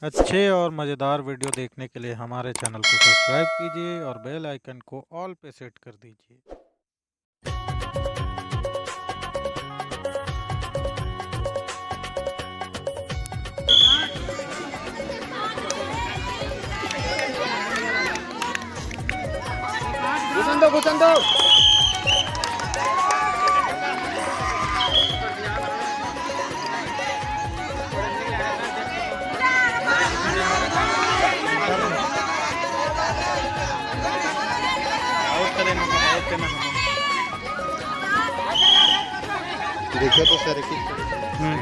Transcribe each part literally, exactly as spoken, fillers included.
अच्छे और मज़ेदार वीडियो देखने के लिए हमारे चैनल को सब्सक्राइब कीजिए और बेल आइकन को ऑल पे सेट कर दीजिए। घुसन दो, घुसन दो। आउट करें, आउट करना। देखिए तो सर की। हम्म।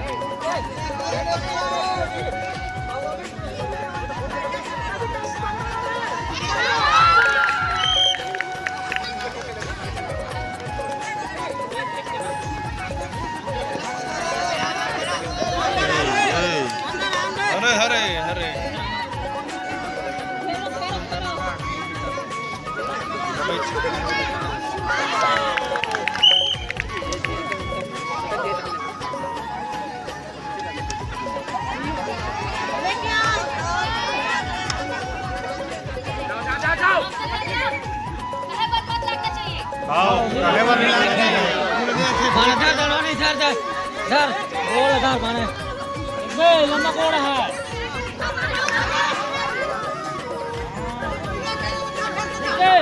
अरे, अरे, अरे। आओ, काहे बर नहीं आए? माने धर, धर, नहीं, धर, धर। धर, गोल धर, माने। बे, लंबा गोल है। ए।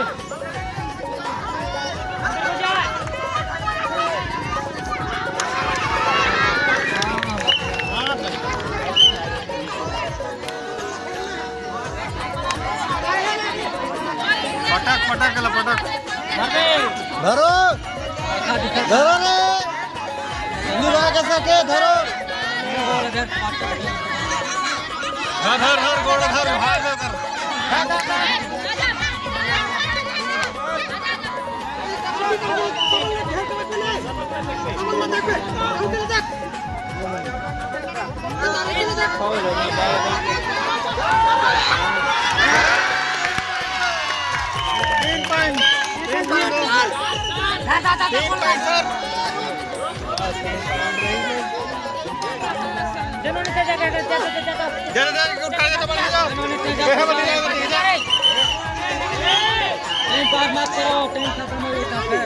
पटक, पटक, गला पटक। धरो, धरो रे, निभा के सके, धरो। धर, धर, धर, गोड़ धर, भाग धर। तीन पॉइंट, तीन पॉइंट, तीन पॉइंट, सर। जल्दी, जल्दी, उठा ले, तो बन जाओ। टाइम पास मत करो, टाइम खत्म हो गया, फिर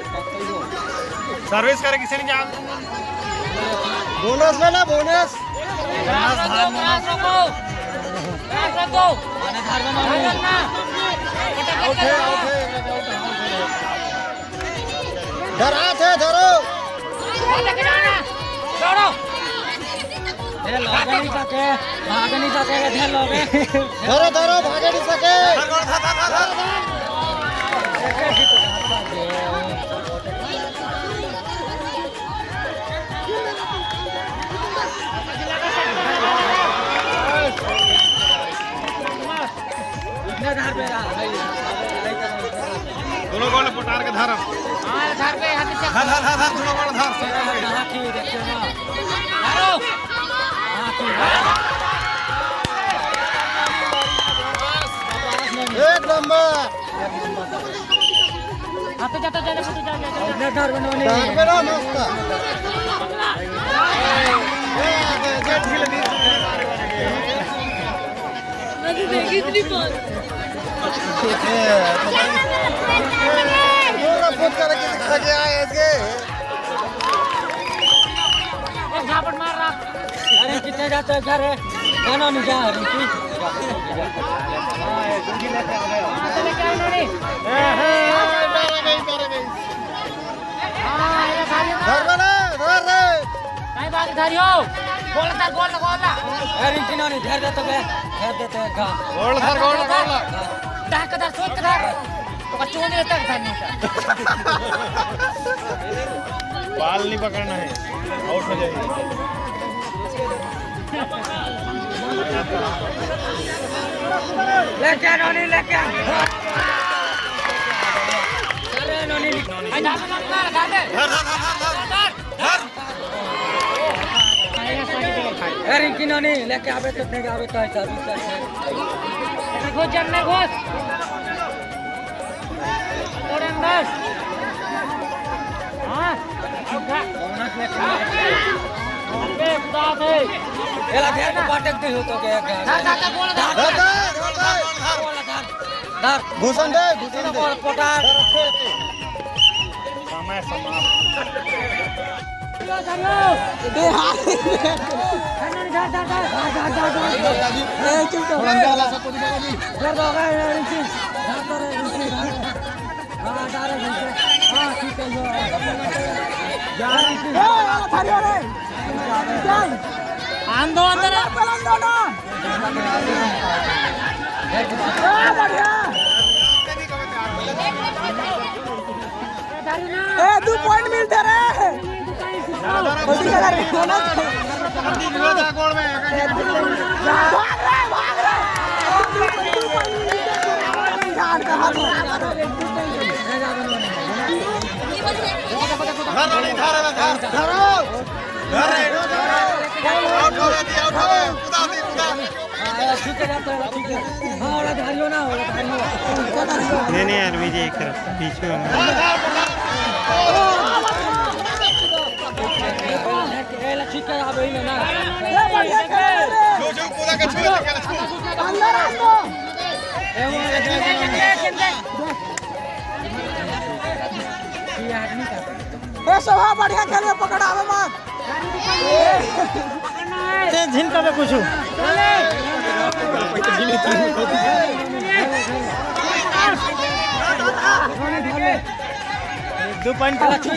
सर्विस करे किसी ने क्या? बोनस लेना, बोनस। बोनस, धान बोनस। आउट है, आउट है, आउट है। धरा थे, धरो। छोड़ो। ए, लगे नहीं सके, भाग नहीं सके, इधर लगे। धरो, धरो, भागे नहीं सके। दोनों गोल पटार के धर। हाँ, धर पे, हाथ से। धर, धर, धर, धर, दोनों गोल धर। हाँ, ठीक है, चलो। धरो। हाँ, ठीक है। एक नंबर। हाँ, तो जा, तो जा, तो जा, जा, जा। अपने घर में नहीं। घर में ना, मस्त। अभी देखी इतनी बॉल। पूरा फोन करके दिखा के आए इसके। एक झापट मार रहा। अरे, कितने जाते हैं घर है? गाना नहीं जा, रिंकी। हाँ, तो लेके आओ ना रे। हाँ, ये भाई, धर रे, धर रे। नहीं, बाल धरी हो। गोल धर, गोल, गोल। अरे, रिंकी, ना, नहीं, धर दे तो बे। धर दे तो एक घा। गोल धर, गोल, गोल। धर के धर, सोच के धर। तो बच्चों को नहीं लगता, धर नहीं होता। बाल नहीं पकड़ना है, आउट हो जाएगी। लेके आ नोनी, लेके आ। अरे नोनी। भाई, धार, धार, धार, धार दे। धर, धर, धर, धर, धर। धर। अरे रिंकी नोनी, लेके आवे तो, नहीं आवे तो ऐसा भी कर। घुस, जब में घुस। थोड़े अंदर। हाँ, उठा। एला घेर के पटक दे हो तो के एक धर, धर, धर, बोल, धर। धर, धर। धर, धर। घुसन दे, घुसन दे। बोल, पोटार। समय समाप्त। ए, हाथ। धर, धर, धर, धर। ए, चुप कर। धर दो, धर, धर, धर। हाँ, डालो, डालो। हाँ, ठीक है, यो। यार, ए, वाला थारी वाले। चल। आन दो अंदर। अंदर चल, अंदर ना। ए, बढ़िया। ए, दू point मिलते रे। भाग रे, भाग रे। धर, धर, धर, धर। धर, धर, धर। Out हो गया, out हो गया। कुदा दे, कुदा। हाँ, ठीक है, ठीक है। हाँ, ओला धारियो ना, ओला धारियो। नहीं, नहीं यार, विजय एक तरफ, पीछे वाला। एला ठीक है, अब यही ना। छू, छू, पूरा का छू, छू, छू। अंदर आ तो। ए, शोभा, बढ़िया खेल में पकड़ावे मत। ते झिन कबे कुछु। दू point। दू point।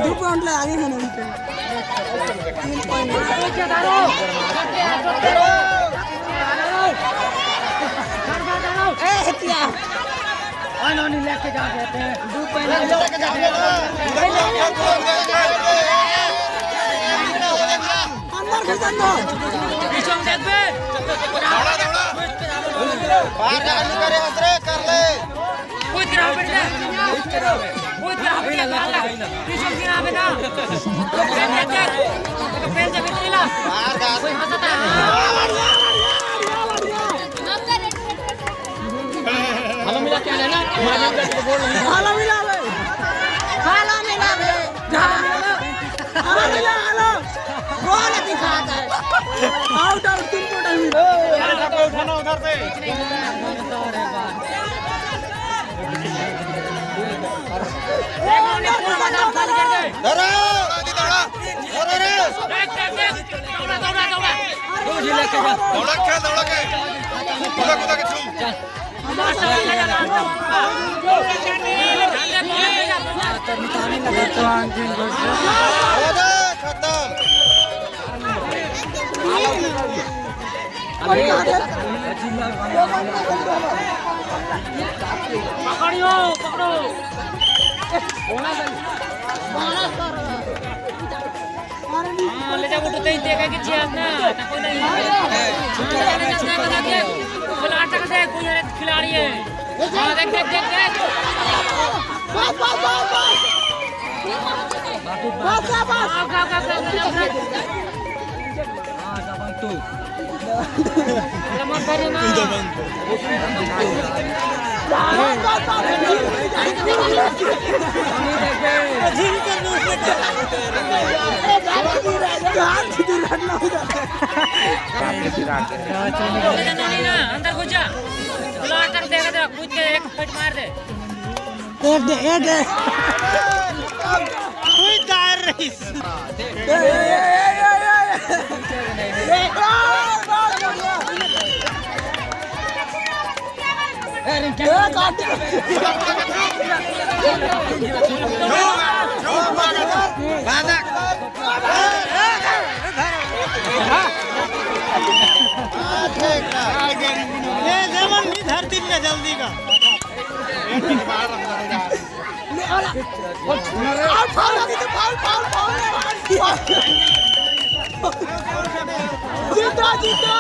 दू point ले आगे है ना। ए, हटिया। दू point। अंदर घुस, अंदर। बाहर जाकर करे, हंस रहे, कर ले। हेलो मिला क्या लेना? हेलो मिला बे। हेलो मिला बे। हेलो मिला, हेलो। कौन दिखाता है? Out, out, तुमको नहीं। उठाना उधर से। धरो। धरो रे। दौड़ा खेल, दौड़ा के। कुदा, कुदा के छू। अरे, खत्म। पकड़ियो, पकड़ो। हाँ, ले जा, वो तो तेज देगा कि जी, आज ना, ना कोई नहीं। बोला, अटक दे, कोई अरे खिलाड़ी है। हाँ, देख, देख, देख, देख। बस, बस, बस, बस। बस, बस, बस। आओ, आओ, आओ, आओ, आओ, आओ। हाँ, दबंग तू। अरे, मत करिए ना। अंदर घुस जा। बोला, अटक देगा, देगा, कूद के एक फट मार दे। एक दे, एक दे। कोई दार रही। ए, ए, ए, ए, ए, ए। ए, ए, ए, ए। ए, काट। ए, जेवन नहीं धरती में जल्दी का। ले, अरे, foul, foul, foul, foul, foul. जीतो, जीतो।